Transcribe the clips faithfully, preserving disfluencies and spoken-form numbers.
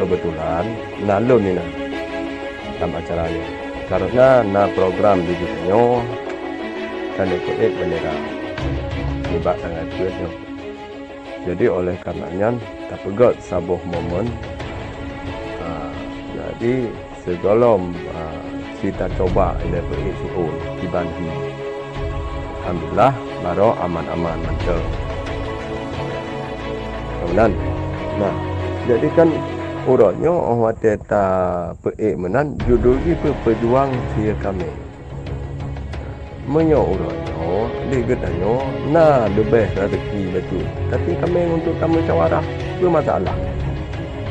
Keubeutulan na lôn inan lam acara nyoe, kareuna na program di geutanyoe ka neupeuék beundera nibak tanggai peuet nyoe. Jadi, oleh kareuna nyan, tapeugét saboh momen, a, jadi sigohlom, a, cita coba ilée peuék siôn kiban hi. Alhamdulillah, barô aman-aman mantong. Meunan. Nah, jadi kan uroe nyoe óh watée tapeuék meunan, judul jih peue, Peujuang Sie Kamé. Meunyoe uroe nyoe di geutanyoe na leubeh raseuki bacut, tapi kamé untuk tameusawarah, peue masalah?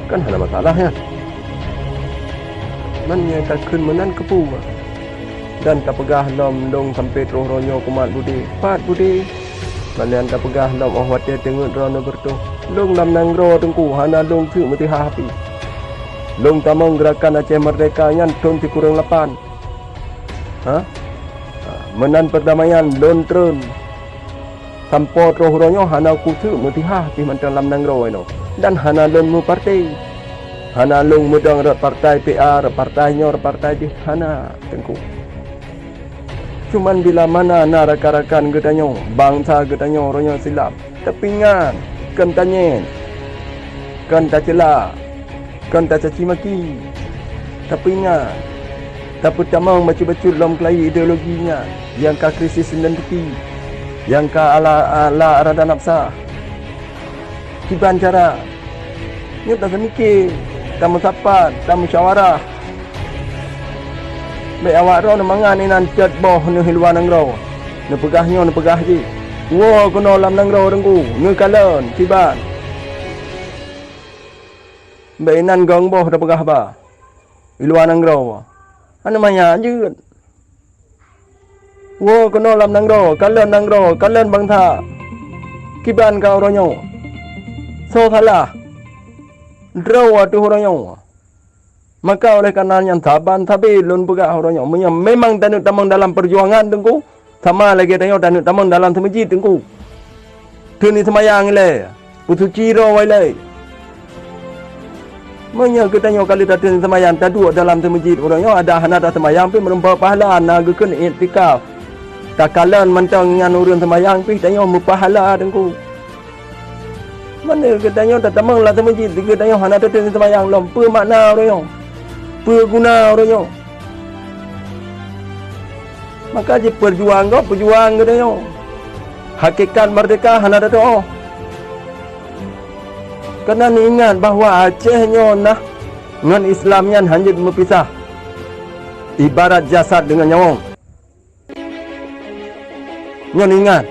Kan hana masalah nyan. Man nyang takheun meunan keupeue? Dan tapeugah lom lôn sampoe troh uroe nyoe kumat budé. Pat budé? Malian tapeugah lom óh watée teungeut droeneuh beureutoh. Lôn lam nanggroe Teungku, hana lôn teuk meutihah pih. Lôn tamong geurakan Aceh Merdeka nyan thon sikureueng lapan. Ha? Ha, meunan peurdamaian lôn treun. Sampoe troh uroe nyoe hana kuteuk meutihah pih mantong lam nanggroe inoe, dan hana lôn meupartai. Hana lôn meudong rot partai P A, rot partai nyoe, rot partai jih, hana, Teungku. Cuman bila mana na rakan-rakan geutanyoe, bansa geutanyoe uroe nyoe silap, tapeuingat, kon tanyét, kon tacela, kon tacaci maki. Tapeuingat, tapeutamong bacut-bacut lom keulayi ideologi nyan nyang ka krisis identiti, nyang ka ala, ala irada nafsa. Kiban cara? Nyoe taseumiké, tameusapat, tamusyawarah. Bék awak droe neumangat inan cot boh neuh luwa nanggroe, neupeugah nyoe neupeugah jih. Woe keunoe lam nanggroe Teungku, neukalon, kiban. Bék inan gong boh tapeugah haba. I luwa nanggroe, hana maya jeuet. Woe keunoe lam nanggroe, kalon nanggroe, kalon bansa. Kiban ka uroe nyoe? Soe salah? Droe ateueh uroe nyoe. Maka oleh kareuna nyan saban sabe lôn peugah uroe nyoe, meunyoe memang taneuk tamong dalam peujuangan Teungku, sama lagée tanyoe taneuk tamong dalam seumeujid Teungku. Teuni seumayang ilée, peusuci droe ilée. Meunyoe geutanyoe ka lheueh tateun seumayang taduek dalam seumeujid uroe nyoe, adak hana taseumayang pih meureumpok pahala na geukheun iktikaf. Takalon mantong nyan ureuëng seumayang pih tanyoe meupahala Teungku. Meunyoe geutanyoe tatamong lam seumeujid, geutanyoe hana tateun seumayang lom, peue makna uroe nyoe? Peue guna uroe nyoe? Maka jipeujuang gob peujuang geutanyoe. Hakikat merdeka hana tatuoh. Keunan ingat bahwa Aceh nyoe nah ngon Islam nyan hana jeuet meupisah, ibarat jasad deungon nyawöng. Nyoe ingat.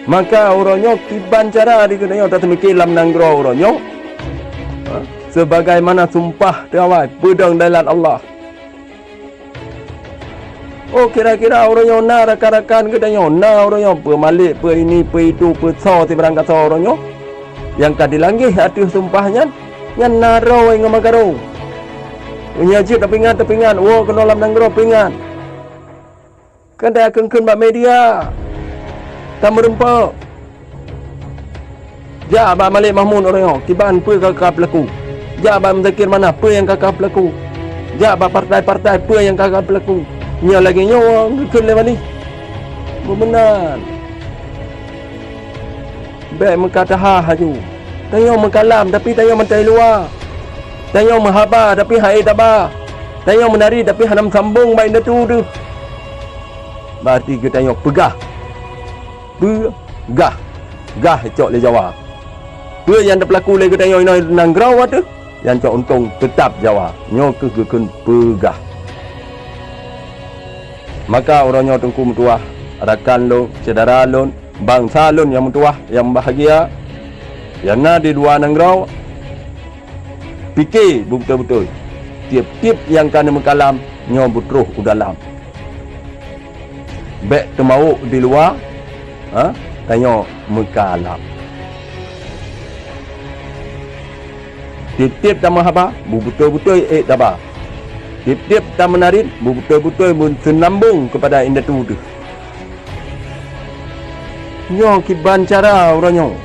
Maka uroe nyoe kiban cara di geutanyoe tateumike lam nanggroe uroe nyoe, ha, sebagaimana sumpah teuawai peudong dalam Allah. Oh, kira-kira uroe nyoe na rakan-rakan geutanyoe, na uroe nyoe peue Malik, peue ini, peue itu, peue soe sibarang kasoe uroe nyoe nyang ka dilanggeh ateueh sumpah nyan, nyan na roe ngon meukarong. Meunyoe jeuet tapeuingat, tapeuingat, woe keunoe lam nanggroe peuingat. Kan takheun-kheun bak media, tameureumpok. Jak bak Malik Mahmud uroe nyoe, kiban peue ka ka peulaku. Jak bak Muzakir Manaf, peue nyang ka ka peulaku. Jak bak partai-partai, peue nyang ka ka peulaku. Nyoe lagée nyoe geukheun lé Malik. Beumeunan. Bék meuka taha haju. Tanyoe meukalam, tapi tanyoe mantong i luwa. Tanyoe meuhaba, tapi hai taba. Tanyoe meunari, tapi hana meusambong bak indatu deuh. Berarti geutanyoe peugah. Peugah. Gah icok lé Jawa. Peue nyang teupeulaku lé geutanyoe inoe nanggroe ateueh, nyang cok untông teutab Jawa. Nyoe kheueh geukheun peugah. Maka uroe nyoe Teungku meutuwah, rakan lôn, syedara lôn, bansa lôn nyang meutuwah, nyang bahgia, nyang na di luwa nanggroe, pike beubeutôi-beutôi. Tieb-tieb nyang ka neumeukalam nyoe beutroh u dalam. Bék teumawök di luwa, ha, tanyoe meukalam. Tieb-tieb tameuhaba, beubeutôi-beutôi ék taba. Tieb-tieb tameunarit, beubeutôi-beutôi meuseunambong keupada indatu deuh. Nyoe kiban cara uroe nyoe.